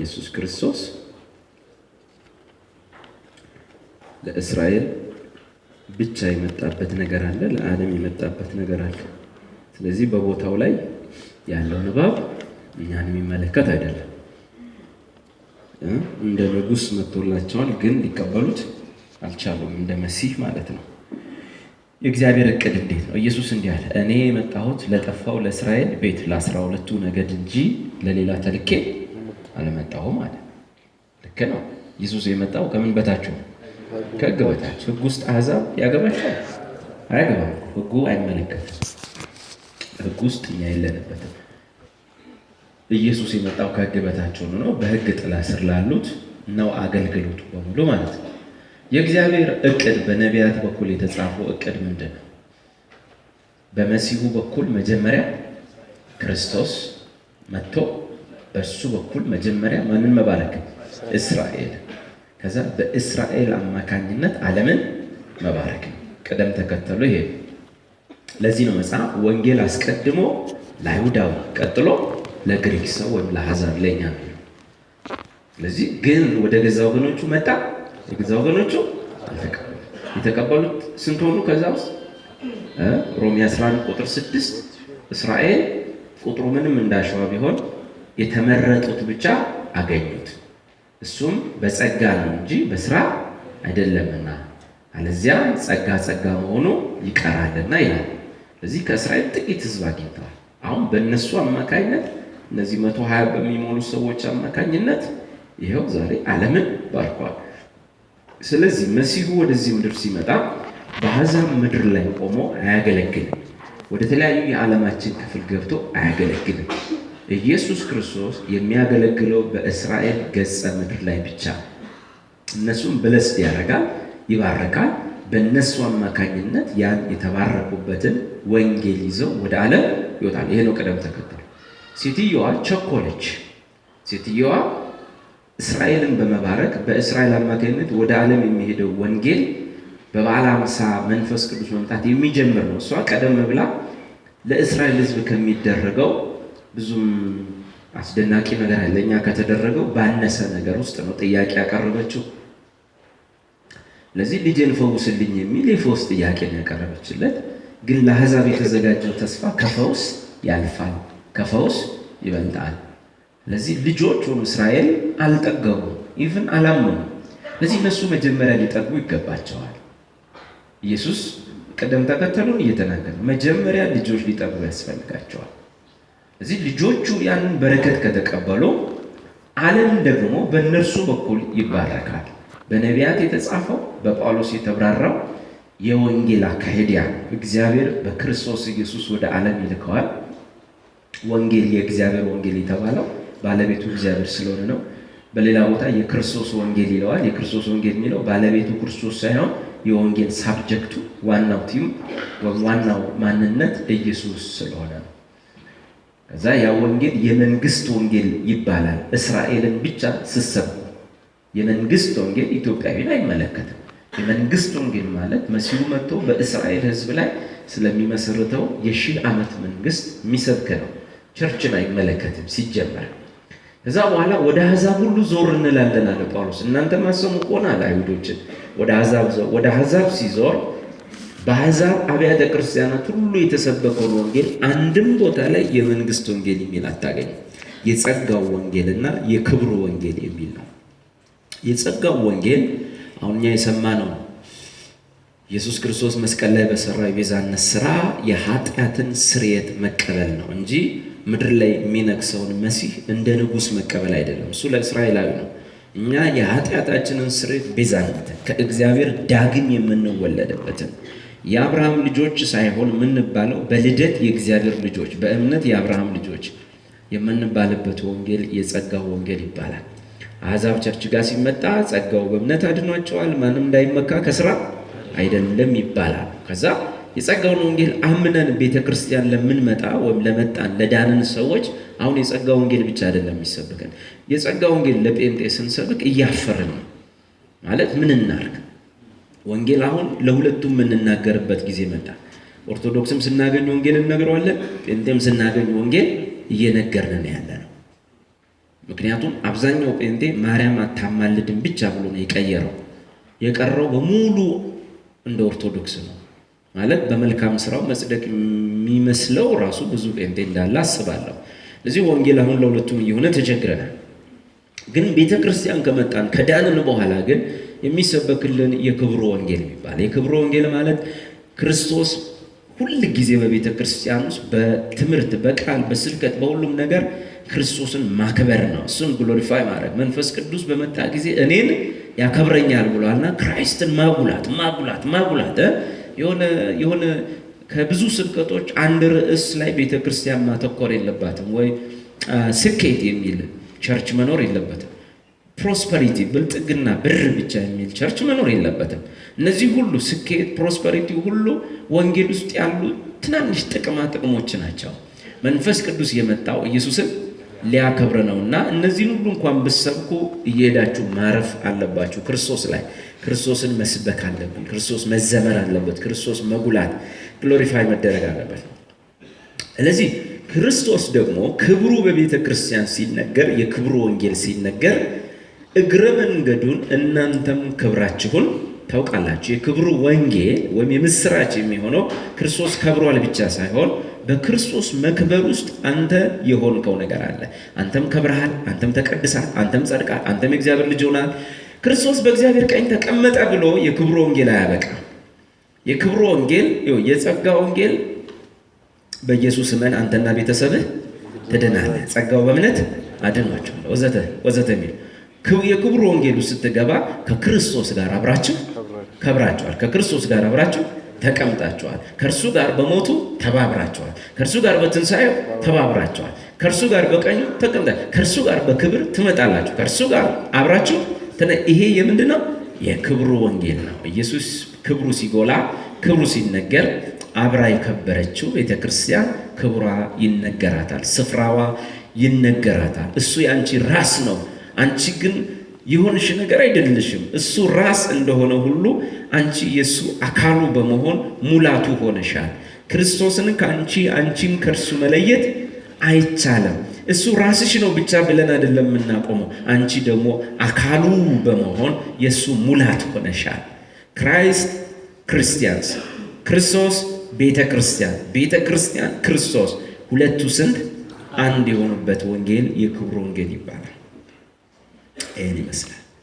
ኢየሱስ ክርስቶስ ለእስራኤል ብቻ የመጣበት ነገር አለ፣ ለዓለም የመጣበት ነገር አለ። ስለዚህ በቦታው ላይ ያለው ንባብ እኛን የሚመለከት አይደለም። እንደ ንጉሥ መጥቶላቸዋል፣ ግን ሊቀበሉት አልቻሉም። እንደ መሲህ ማለት ነው። የእግዚአብሔር እቅድ እንዴት ነው? ኢየሱስ እንዲህ አለ፣ እኔ የመጣሁት ለጠፋው ለእስራኤል ቤት ለ12ቱ ነገድ እንጂ ለሌላ ተልኬ አልመጣሁም አለ። ልክ ነው። ኢየሱስ የመጣው ከምን በታች ነው? ከሕግ በታች። ሕግ ውስጥ አሕዛብ ያገባቸዋል? አያገባም። ሕጉ አይመለከትም። ሕግ ውስጥ እኛ የለንበትም። ኢየሱስ የመጣው ከሕግ በታች ሆኖ ነው። በሕግ ጥላ ስር ላሉት ነው አገልግሎቱ በሙሉ ማለት ነው። የእግዚአብሔር እቅድ በነቢያት በኩል የተጻፈው እቅድ ምንድን ነው? በመሲሁ በኩል መጀመሪያ ክርስቶስ መጥቶ በእሱ በኩል መጀመሪያ ማንን መባረክ? እስራኤል። ከዛ በእስራኤል አማካኝነት ዓለምን መባረክ ነው። ቅደም ተከተሉ ይሄ ነው። ለዚህ ነው መጽሐፍ ወንጌል አስቀድሞ ለአይሁዳዊ ቀጥሎ ለግሪክ ሰው ወይም ለአሕዛብ ለእኛ ነው። ስለዚህ ግን ወደ ገዛ ወገኖቹ መጣ፣ የገዛ ወገኖቹ አልተቀበሉት። የተቀበሉት ስንት ሆኑ? ከዛ ውስጥ ሮሜ 11 ቁጥር 6 እስራኤል ቁጥሩ ምንም እንዳሸዋ ቢሆን የተመረጡት ብቻ አገኙት። እሱም በጸጋ ነው እንጂ በስራ አይደለምና አለዚያ ጸጋ ጸጋ መሆኑ ይቀራልና ይላል። ስለዚህ ከእስራኤል ጥቂት ሕዝብ አግኝተዋል። አሁን በእነሱ አማካኝነት እነዚህ 120 በሚሞሉ ሰዎች አማካኝነት ይኸው ዛሬ ዓለምን ባርኳል። ስለዚህ መሲሁ ወደዚህ ምድር ሲመጣ በአሕዛብ ምድር ላይ ቆሞ አያገለግልም። ወደ ተለያዩ የዓለማችን ክፍል ገብቶ አያገለግልም። ኢየሱስ ክርስቶስ የሚያገለግለው በእስራኤል ገጸ ምድር ላይ ብቻ። እነሱም ብለስድ ያደርጋል፣ ይባርካል። በእነሱ አማካኝነት ያን የተባረኩበትን ወንጌል ይዘው ወደ ዓለም ይወጣል። ይሄ ነው ቅደም ተከተሉ። ሴትየዋ ቸኮለች። ሴትየዋ እስራኤልን በመባረክ በእስራኤል አማካኝነት ወደ ዓለም የሚሄደው ወንጌል በበዓለ ሃምሳ መንፈስ ቅዱስ መምጣት የሚጀምር ነው። እሷ ቀደም ብላ ለእስራኤል ሕዝብ ከሚደረገው ብዙም አስደናቂ ነገር አለ ለእኛ ከተደረገው ባነሰ ነገር ውስጥ ነው ጥያቄ ያቀረበችው። ለዚህ ልጄን ፈውስልኝ የሚል የፈውስ ጥያቄ ነው ያቀረበችለት። ግን ለአሕዛብ የተዘጋጀው ተስፋ ከፈውስ ያልፋል፣ ከፈውስ ይበልጣል። ለዚህ ልጆች ሆኑ እስራኤል አልጠገቡም፣ even አላመኑም። ለዚህ እነሱ መጀመሪያ ሊጠግቡ ይገባቸዋል። ኢየሱስ ቅደም ተከተሉን እየተናገረ መጀመሪያ ልጆች ሊጠግቡ ያስፈልጋቸዋል። እዚህ ልጆቹ ያንን በረከት ከተቀበሉ ዓለም ደግሞ በእነርሱ በኩል ይባረካል። በነቢያት የተጻፈው በጳውሎስ የተብራራው የወንጌል አካሄድ ያ ነው። እግዚአብሔር በክርስቶስ ኢየሱስ ወደ ዓለም ይልከዋል። ወንጌል የእግዚአብሔር ወንጌል የተባለው ባለቤቱ እግዚአብሔር ስለሆነ ነው። በሌላ ቦታ የክርስቶስ ወንጌል ይለዋል። የክርስቶስ ወንጌል የሚለው ባለቤቱ ክርስቶስ ሳይሆን የወንጌል subject ኡ ዋናው theme ዋናው ማንነት ኢየሱስ ስለሆነ ነው። ከዛ ያ ወንጌል የመንግስት ወንጌል ይባላል። እስራኤልን ብቻ ስሰብኩ የመንግስት ወንጌል ኢትዮጵያዊን አይመለከትም። የመንግስት ወንጌል ማለት መሲሁ መጥቶ በእስራኤል ሕዝብ ላይ ስለሚመሰርተው የ1000 ዓመት መንግስት የሚሰብክ ነው። church ን አይመለከትም ሲጀመር። ከዛ በኋላ ወደ አሕዛብ ሁሉ ዞር እንላለን አለ ጳውሎስ። እናንተ ማሰሙ ከሆነ አለ አይሁዶችን ወደ አሕዛብ ሲዞር በአሕዛብ አብያተ ክርስቲያናት ሁሉ የተሰበከውን ወንጌል አንድም ቦታ ላይ የመንግስት ወንጌል የሚል አታገኝም። የጸጋው ወንጌልና የክብሩ ወንጌል የሚል ነው። የጸጋው ወንጌል አሁን እኛ የሰማነው ነው። ኢየሱስ ክርስቶስ መስቀል ላይ በሰራው የቤዛነት ስራ የኃጢአትን ስርየት መቀበል ነው እንጂ ምድር ላይ የሚነግሰውን መሲህ እንደ ንጉሥ መቀበል አይደለም። እሱ ለእስራኤላዊ ነው። እኛ የኃጢአታችንን ስርየት ቤዛነትን ከእግዚአብሔር ዳግም የምንወለድበትን የአብርሃም ልጆች ሳይሆን የምንባለው በልደት የእግዚአብሔር ልጆች በእምነት የአብርሃም ልጆች የምንባልበት ወንጌል የጸጋው ወንጌል ይባላል። አሕዛብ church ጋር ሲመጣ ጸጋው በእምነት አድኗቸዋል፣ ማንም እንዳይመካ ከስራ አይደለም ይባላል። ከዛ የጸጋውን ወንጌል አምነን ቤተ ክርስቲያን ለምንመጣ ወይም ለመጣን ለዳንን ሰዎች አሁን የጸጋው ወንጌል ብቻ አይደለም የሚሰብከን። የጸጋው ወንጌል ለጴንጤ ስንሰብክ እያፈርን ነው ማለት ምን እናርግ? ወንጌል አሁን ለሁለቱም የምንናገርበት ጊዜ መጣ። ኦርቶዶክስም ስናገኝ ወንጌል እንነግረዋለን፣ ጴንጤም ስናገኝ ወንጌል እየነገርን ነው ያለ ነው። ምክንያቱም አብዛኛው ጴንጤ ማርያም አታማልድም ብቻ ብሎ ነው የቀየረው። የቀረው በሙሉ እንደ ኦርቶዶክስ ነው። ማለት በመልካም ስራው መጽደቅ የሚመስለው ራሱ ብዙ ጴንጤ እንዳለ አስባለሁ። ለዚህ ወንጌል አሁን ለሁለቱም እየሆነ ተቸግረናል። ግን ቤተ ክርስቲያን ከመጣን ከዳንን በኋላ ግን የሚሰበክልን የክብሩ ወንጌል የሚባል፣ የክብሩ ወንጌል ማለት ክርስቶስ ሁል ጊዜ በቤተ ክርስቲያን ውስጥ በትምህርት፣ በቃል፣ በስብከት፣ በሁሉም ነገር ክርስቶስን ማክበር ነው። እሱን glorify ማድረግ። መንፈስ ቅዱስ በመጣ ጊዜ እኔን ያከብረኛል ብሏልና Christ ን ማጉላት፣ ማጉላት፣ ማጉላት። የሆነ የሆነ ከብዙ ስብከቶች አንድ ርዕስ ላይ ቤተ ክርስቲያን ማተኮር የለባትም ወይ ስኬት የሚል church መኖር የለበትም። Prosperity፣ ብልጥግና፣ ብር ብቻ የሚል church መኖር የለበትም። እነዚህ ሁሉ ስኬት፣ prosperity ሁሉ ወንጌል ውስጥ ያሉ ትናንሽ ጥቅማ ጥቅሞች ናቸው። መንፈስ ቅዱስ የመጣው ኢየሱስን ሊያከብር ነውና እነዚህን ሁሉ እንኳን ብትሰብኩ እየሄዳችሁ ማረፍ አለባችሁ ክርስቶስ ላይ። ክርስቶስን መስበክ አለብን። ክርስቶስ መዘመር አለበት። ክርስቶስ መጉላት፣ glorify መደረግ አለበት። ስለዚህ ክርስቶስ ደግሞ ክብሩ በቤተ ክርስቲያን ሲነገር፣ የክብሩ ወንጌል ሲነገር እግረ መንገዱን እናንተም ክብራችሁን ታውቃላችሁ። የክብሩ ወንጌል ወይም የምስራች የሚሆነው ክርስቶስ ከብሯል ብቻ ሳይሆን በክርስቶስ መክበር ውስጥ አንተ የሆንከው ነገር አለ። አንተም ከብረሃል፣ አንተም ተቀድሰሃል፣ አንተም ጸድቀሃል፣ አንተም የእግዚአብሔር ልጅ ሆነሃል። ክርስቶስ በእግዚአብሔር ቀኝ ተቀመጠ ብሎ የክብሩ ወንጌል አያበቃም። የክብሩ ወንጌል፣ የጸጋ ወንጌል በኢየሱስ እመን አንተና ቤተሰብህ ትድናለህ፣ ጸጋው በእምነት አድኗችኋል፣ ወዘተ ወዘተ የሚል። የክብሩ ወንጌል ውስጥ ስትገባ ከክርስቶስ ጋር አብራችሁ ከብራችኋል። ከክርስቶስ ጋር አብራችሁ ተቀምጣችኋል። ከእርሱ ጋር በሞቱ ተባብራችኋል። ከእርሱ ጋር በትንሣኤው ተባብራችኋል። ከእርሱ ጋር በቀኙ ተቀምጣ፣ ከእርሱ ጋር በክብር ትመጣላችሁ። ከእርሱ ጋር አብራችሁ። ይሄ የምንድን ነው? የክብሩ ወንጌል ነው። ኢየሱስ ክብሩ ሲጎላ፣ ክብሩ ሲነገር አብራ የከበረችው ቤተ ክርስቲያን ክብሯ ይነገራታል፣ ስፍራዋ ይነገራታል። እሱ የአንቺ ራስ ነው። አንቺ ግን የሆንሽ ነገር አይደለሽም። እሱ ራስ እንደሆነ ሁሉ አንቺ የእሱ አካሉ በመሆን ሙላቱ ሆነሻል። ክርስቶስን ከአንቺ አንቺን ከእርሱ መለየት አይቻልም። እሱ ራስሽ ነው ብቻ ብለን አይደለም የምናቆመው። አንቺ ደግሞ አካሉ በመሆን የእሱ ሙላት ሆነሻል። Christ Christians፣ ክርስቶስ ቤተ ክርስቲያን፣ ቤተ ክርስቲያን ክርስቶስ፣ ሁለቱ ስንት? አንድ የሆኑበት ወንጌል የክብሩ ወንጌል ይባላል። ይህን ይመስላል።